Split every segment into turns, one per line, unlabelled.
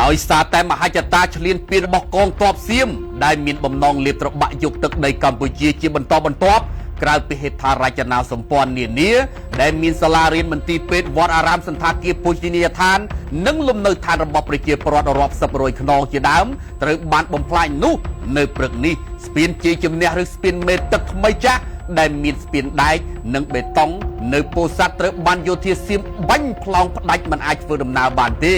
ដោយសារតែមហិច្ឆតាឈ្លានពានរបស់កងទ័ពសៀមដែលមានបំណងលេបត្របាក់យកទឹកដីកម្ពុជាជាបន្តបន្ទាប់ក្រៅពីហេដ្ឋារចនាសម្ព័ន្ធនានាដែលមានសាលារៀនមន្ទីរពេទ្យវត្តអារាមសន្តាគារភោជនីយដ្ឋាននិងលំនៅឋានរបស់ប្រជាពលរដ្ឋរាប់សិបរយខ្នងជាដើមត្រូវបានបំផ្លាញនោះនៅព្រឹកនេះស្ពានជ័យជំនះឬស្ពានមេទឹកថ្មីចាស់ដែលមានស្ពានដែកនិងបេតុងនៅពោធិ៍សាត់ត្រូវបានយោធាសៀមបាញ់ផ្លោងផ្ដាច់មិនអាចធ្វើដំណើរបានទេ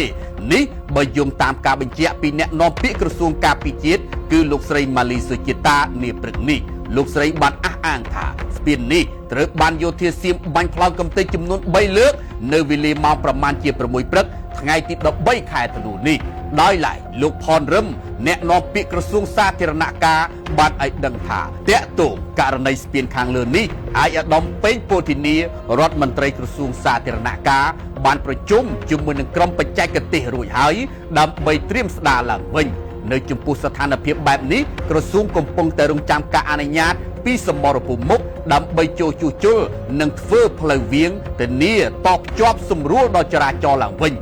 នេះបើយោងតាមការបញ្ជាក់ពីអ្នកនាំពាក្យក្រសួងការពារជាតិគឺលោកស្រីម៉ាលីសុជាតានាព្រឹកនេះលោកស្រីបានអះអាងថាស្ពាននេះត្រូវបានយោធាសៀមបាញ់ផ្លោងកំទេចចំនួន3លើកនៅវេលាម៉ោងប្រមាណជា6ព្រឹកថ្ងៃទី13ខែធ្នូនេះដោយឡែកលោកផនរឹមអ្នកនាំពាក្យក្រសួងសាធារណការបានឲ្យដឹងថាតាក់ទងករណីស្ពានខាងលើនេះឯកឧត្តមពេញពោធិនីរដ្ឋមន្ត្រីក្រសួងសាធារណការបានប្រជុំជាមួយនឹងក្រុមបច្ចេកទេសរួចហើយដើម្បីត្រៀមស្ដារឡើងវិញនៅចំពោះស្ថានភាពបែបនេះក្រសួងកំពុងតែរងចាំការអនុញ្ញាតពីសមរភូមិមុខដើម្បីចូលជួសជុលនិងធ្វើផ្លូវវាងធានាតភ្ជាប់សម្រួលដល់ចរាចរណ៍ឡើងវិញ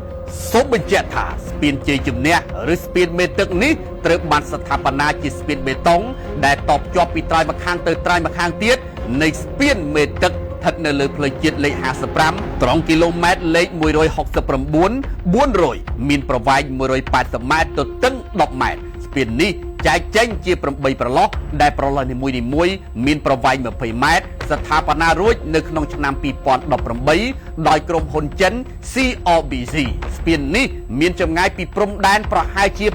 សូមបញ្ជាក់ថាស្ពានជ័យជំនះឬស្ពានមេទឹកនេះត្រូវបានស្ថាបនាជាស្ពានបេតុងដែលតភ្ជាប់ពីត្រើយម្ខាងទៅត្រើយម្ខាងទៀតនៃស្ពានមេទឹកស្ថិតនៅលើផ្លូវជាតិលេខ55ត្រង់គីឡូម៉ែត្រលេខ169 400មានប្រវែង180ម៉ែត្រទទឹង10ម៉ែត្រស្ពាននេះចែកចេញជា8ប្រឡោះដែលប្រឡោះនីមួយៗមានប្រវែង20ម៉ែត្រស្ថាបនារួចនៅក្នុងឆ្នាំ2018ដោយក្រុមហ៊ុនចិន CRBC ស្ពាននេះមានចម្ងាយពីព្រំដែនប្រហែលជា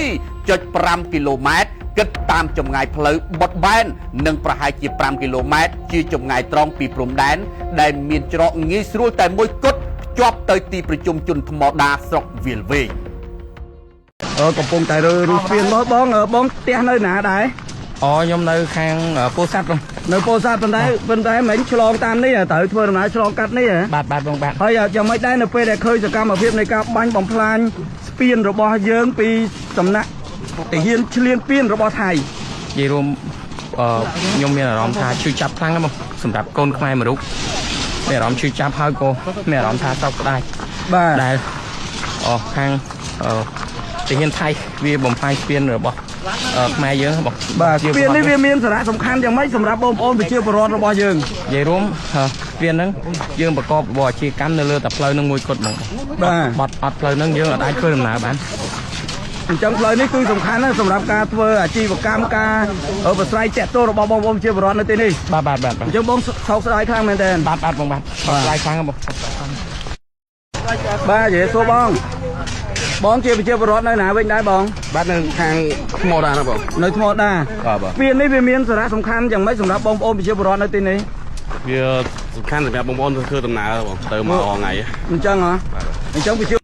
8.5 គីឡូម៉ែត្រគិតតាមចម្ងាយផ្លូវបត់បែននិងប្រហែលជា5គីឡូម៉ែត្រជាចម្ងាយត្រង់ពីព្រំដែនដែលមានច្រកងាយស្រួលតែមួយគត់ភ្ជាប់ទៅទីប្រជុំជនថ្មដាស្រុកវាលវែង
កំពុងតែរើរូស្ពានបងបងបងផ្ទះនៅណាដែរ
អូខ្ញុំនៅខាងពោធិ៍សាត់បង
នៅពោធិ៍សាត់ប៉ុន្តែមិនឆ្លងតាមនេះត្រូវធ្វើដំណើរឆ្លងកាត់នេះហ៎
បាទបាទបងបាទ
ហើយយ៉ាងម៉េចដែរនៅពេលដែលឃើញសកម្មភាពនៃការបាញ់បំផ្លាញស្ពានរបស់យើងពីសំណាក់ទាហានឈ្លានពានរបស់ថៃ
និយាយរួមអឺខ្ញុំមានអារម្មណ៍ថាឈឺចាប់ខ្លាំងណាស់បងសម្រាប់កូនខ្មែរមួយរូបមានអារម្មណ៍ឈឺចាប់ហើយក៏មានអារម្មណ៍ថាសោកស្ដាយ
បាទ
ដែលអូខាងអឺទាហានថៃវាបំផ្លាញស្ពានរបស់ខ្មែរយើងបង
បាទស្ពាននេះវាមានសារៈសំខាន់យ៉ាងម៉េចសម្រាប់បងប្អូនប្រជាពលរដ្ឋរបស់យើង
និយាយរួមស្ពានហ្នឹងយើងប្រកបរបរអាជីវកម្មនៅលើតែផ្លូវហ្នឹងមួយគត់ហ្មង
បាទ
បត់អត់ផ្លូវហ្នឹងយើងអាចធ្វើដំណើរបាន
អញ្ចឹងផ្លូវនេះគឺសំខាន់ណាស់សម្រាប់ការធ្វើអាជីវកម្មការប្រស្រ័យទាក់ទងរបស់បងប្អូនប្រជាពលរដ្ឋនៅទីនេះ
បាទបាទបាទ
អញ្ចឹងបងសោកស្ដាយខ្លាំងមែនទែន
បាទបាទបងបាទសោកស្ដាយខ្លាំងណាស់បង
បាទនិយាយសួរបងបងជាប្រជាពលរដ្ឋនៅណាវិញដែរបង
បាទនៅខាងថ្មដាណាបង
នៅថ្មដា
បាទបាទ
ស្ពាននេះវាមានសារៈសំខាន់យ៉ាងម៉េចសម្រាប់បងប្អូនប្រជាពលរដ្ឋនៅទីនេះ
វាសំខាន់សម្រាប់បងប្អូនធ្វើដំណើរបងទៅមករាល់ថ្ងៃ
អញ្ចឹងហ៎អញ្ចឹងប្រជា